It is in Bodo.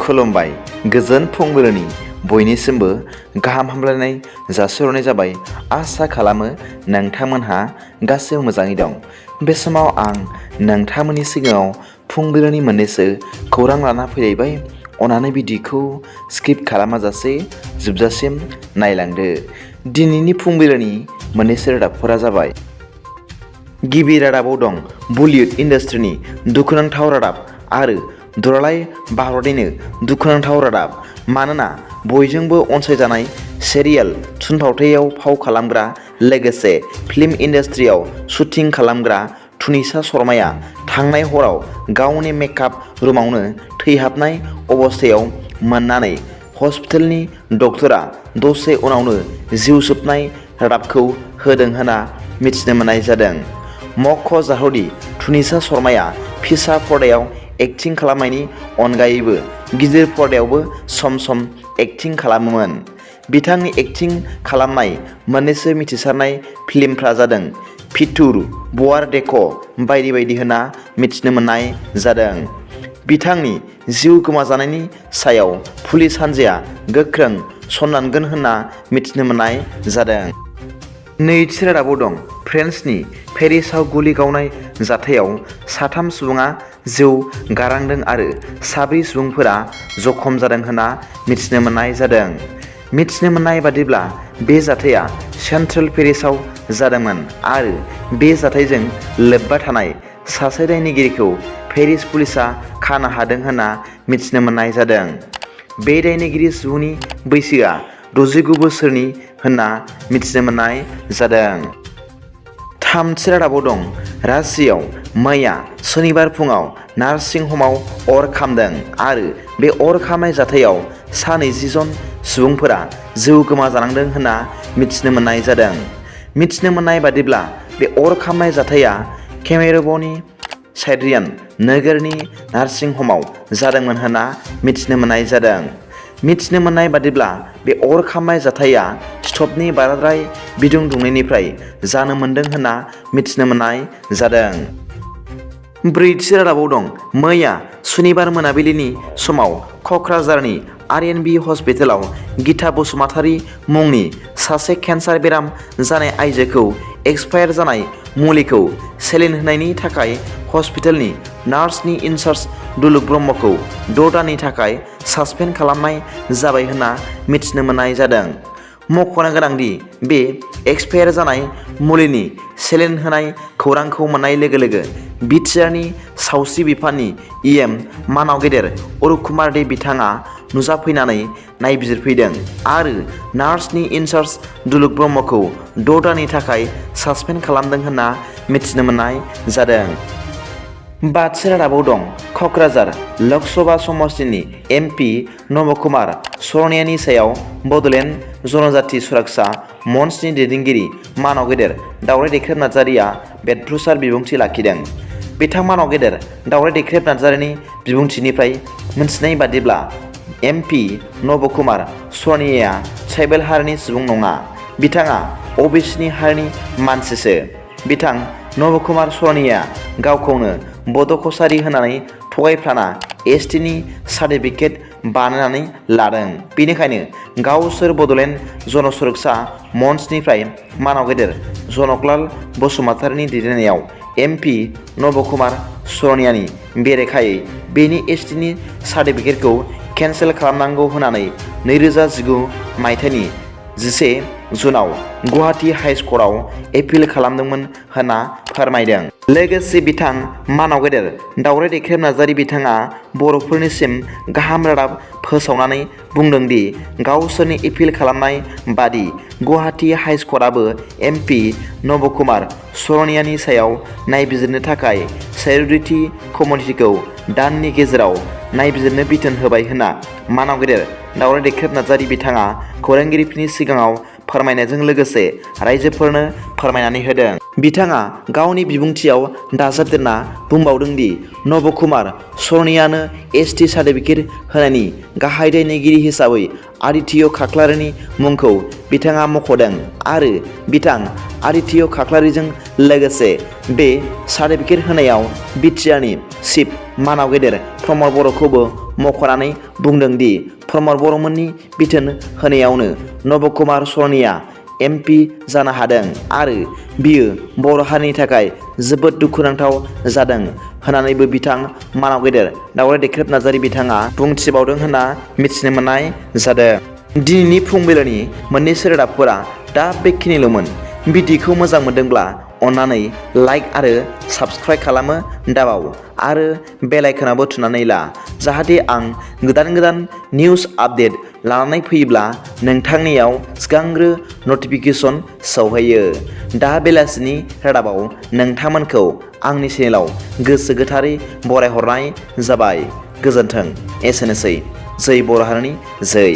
खुलुमबाय गोजोन फुंबिलिनि बयनिसिमबो गाहाम हामलायनाय जासिहरनाय जाबाय। आसा खालामो नोंथांमोनहा गासैबो मोजाङै दं। बे समाव आं नोंथांमोननि सिगाङाव फुंबिलिनि मोननैसो खौरां लाना फैलायबाय। अन्नानै भिडिअखौ स्किप खालामाजासे जोबजासिम नायलांदो। दिनैनि फुंबिलिनि मोननैसो रादाबफोरा जाबाय। गिबि रादाबाव दं बलिउड इन्डास्ट्रिनि दुखुनांथाव रादाब आरो दुलाराय भारतनिनो दुखुनांथाव रादाब। मानोना बयजोंबो अनसायजानाय सिरियाल थुनफावथायाव फाव खालामग्रा लोगोसे फिल्म इन्डास्ट्रियाव शुटिं खालामग्रा तुनिसा शर्माया थांनाय हराव गावनि मेकआप रुमावनो थैहाबनाय अबस्थायाव मोननानै हस्पिटालनि डक्टरा दसे उनावनो जिउ जोबनाय रादाबखौ होदों होनना मिथिनो मोननाय जादों। मख'जाथावदि तुनिसा शर्माया फिसा पर्दायाव एक्टिं खालामनायनि अनगायैबो गिदिर पर्दायावबो सम सम एक्टिं खालामोमोन। बिथांनि एक्टिं खालामनाय मोननैसो मिथिसारनाय फिल्मफ्रा जादों फितुर, बर'डेक' बायदि बायदि होनना मिथिनो मोननाय जादों। बिथांनि जिउ गोमाजानायनि सायाव पुलिस हान्जाया गोख्रों संदानगोन होनना मिथिनो मोननाय जादों। नैथि रादाबाव दं फ्रान्सनि पेरिसआव गुलि गावनाय जाथायाव साथाम सुबुङा जिउ गारांदों आरो 4 सुबुंफोरा जखम जादों होनना मिथिनो मोननाय जादों। मिथिनो मोननाय बादिब्ला बे जाथाया सेन्ट्रेल पेरिसआव जादोंमोन आरो बे जाथायजों लोब्बा थानाय सासे दायनिगिरिखौ पेरिस पुलिसा खानो हादों होनना मिथिनो मोननाय जादों। बे दायनिगिरि सुबुंनि बैसोआ 69 बोसोरनि होनना मिथिनो मोननाय जादों। थामथि रादाबाव दं रासियाव मैया सनिबार फुङाव नार्सिं हमाव अर खामदों आरो बे अर खामनाय जाथायाव 20 जन सुबुंफोरा जिउ गोमाजानांदों होनना मिथिनो मोननाय जादों। मिथिनो मोननाय बादिब्ला बे अर खामनाय जाथाया केमेरुबनि साइड्रियान नोगोरनि नार्सिं हमाव जादोंमोन होनना मिथिनो मोननाय जादों। मिथिनो मोननाय बादिब्ला बे अर खामनाय जाथाया स्ट'भनि बाराद्राय बिदुं दुंनायनिफ्राय जानो मोनदों होनना मिथिनो मोननाय जादों। ब्रैथि रादाबाव दं मैया सुनिबार मोनाबिलिनि समाव क'क्राझारनि आर.एन.बि हस्पिटालाव गीता बसुमतारी मुंनि सासे केन्सार बेराम जानाय आइजोखौ एक्सपायार जानाय मुलिखौ सेलिन होनायनि थाखाय हस्पिटालनि नार्सनि इनचार्ज दुलुक ब्रह्मखौ 6 दाननि थाखाय सासपेन्ड खालामनाय जाबाय होनना मिथिनो मोननाय जादों। मख'नो गोनांदि बे एक्सपायार जानाय मुलिनि सेलिन होनाय खौरांखौ मोननाय लोगो लोगो बिटिआरनि सावस्रि बिफाननि इएम मानाव गेदेर अरुप कुमार दे बिथाङा नुजाफैनानै नायबिजिरफैदों आरो नार्सनि इनचार्ज दुलुक ब्रह्मखौ 6 दाननि थाखाय सासपेन्ड खालामदों होनना मिथिनो मोननाय जादों। बाथि रादाबाव दं क'क्राझार लकसभा समष्टिनि एमपि नबकुमार सरनियानि सायाव बड'लेण्ड जनजाति सुरक्षा मन्चनि दैदेनगिरि मानाव गेदेर दावराय दैख्रेब नार्जारिया बेरफ्रुसार बिबुंथि लाखिदों। बिथां मानाव गेदेर दावराय दैख्रेब नार्जारिनि बिबुंथिनिफ्राय मिथिनाय बादिब्ला एमपि नबकुमार सरनियाया ट्राइबेल हारिनि सुबुं नङा, बिथाङा अबिसिनि हारिनि मानसिसो। बिथां नबकुमार सरनियाया गावखौनो बड' कसारी होननानै थगायफ्लाना एसटिनि सार्टिफिकेट बानायनानै लादों। बेनिखायनो गावसोर बड'लेण्ड जनसुरक्षा मन्चनिफ्राय मानाव गेदेर जनकलाल बसुमतारीनि दैदेननायाव एमपि नबकुमार सरनियानि बेरेखायै बेनि एसटिनि सार्टिफिकेटखौ केन्सेल खालामनांगौ होननानै 2019 मायथाइनि 11 जुनाव गुवाहाटी हाइकर्टआव एपिल खालामदोंमोन होनना फोरमायदों। लोगोसे बिथां मानाव गेदेर दावराय दैख्रेब नार्जारि बिथाङा बर'फोरनिसिम गाहाम रादाब फोसावनानै बुंदों दि गावसोरनि एपिल खालामनाय बादि गुवाहाटी हाइकर्टआबो एमपि नबकुमार सरनियानि सायाव नायबिजिरनो थाखाय सिकिउरिटि कमिटिखौ दाननि गेजेराव नायबिजिरनो बिथोन होबाय होनना मानाव गेदेर दावराय दैख्रेब नार्जारि बिथाङा खौरांगिरिफोरनि सिगाङाव फोरमायनायजों लोगोसे रायजोफोरनो फोरमायनानै होदों। बिथाङा गावनि बिबुंथियाव दाजाबदेरना बुंबावदों दि नबकुमार सरनियानो एसटि सार्टिफिकेट होनायनि गाहाय दायनिगिरि हिसाबै आदित्य खाख्लारिनि मुंखौ बिथाङा मख'दों आरो बिथां आदित्य खाख्लारिजों लोगोसे बे सार्टिफिकेट होनायाव बिटिआरनि चिफ मानाव गेदेर प्रमद बर'खौबो मख'नानै बुंदों दि प्रमद बर'मोननि बिथोन होनायावनो नबकुमार सरनिया MP जानो हादों आरो बियो बर' हारिनि थाखाय जोबोद दुखुनांथाव जादों होननानैबो बिथां मानाव गेदेर दावराय देख्रेब नार्जारी बिथाङा बुंथिबावदों होनना मिथिनो मोननाय जादों। दिनैनि फुंबिलिनि मोननैसो रादाबफोरा दा बेखिनिल'मोन। भिडिअखौ मोजां मोनदोंब्ला अन्नानै लाइक आरो साबस्क्राइब खालामो दाबाव आरो बेल आइकनाबो थुनानै ला जाहाथे आं गोदान निउस आपडेट लानानै फैयोब्ला नोंथांनियाव सिगांग्रो नटिफिकेसन सौहैयो। दा बेलासिनि रादाबाव नोंथांमोनखौ आंनि चेनेलाव गोसो गोथारै बरायहरनाय जाबाय। गोजोन्थों। एसेनोसै। जै बर' हारिनि जै।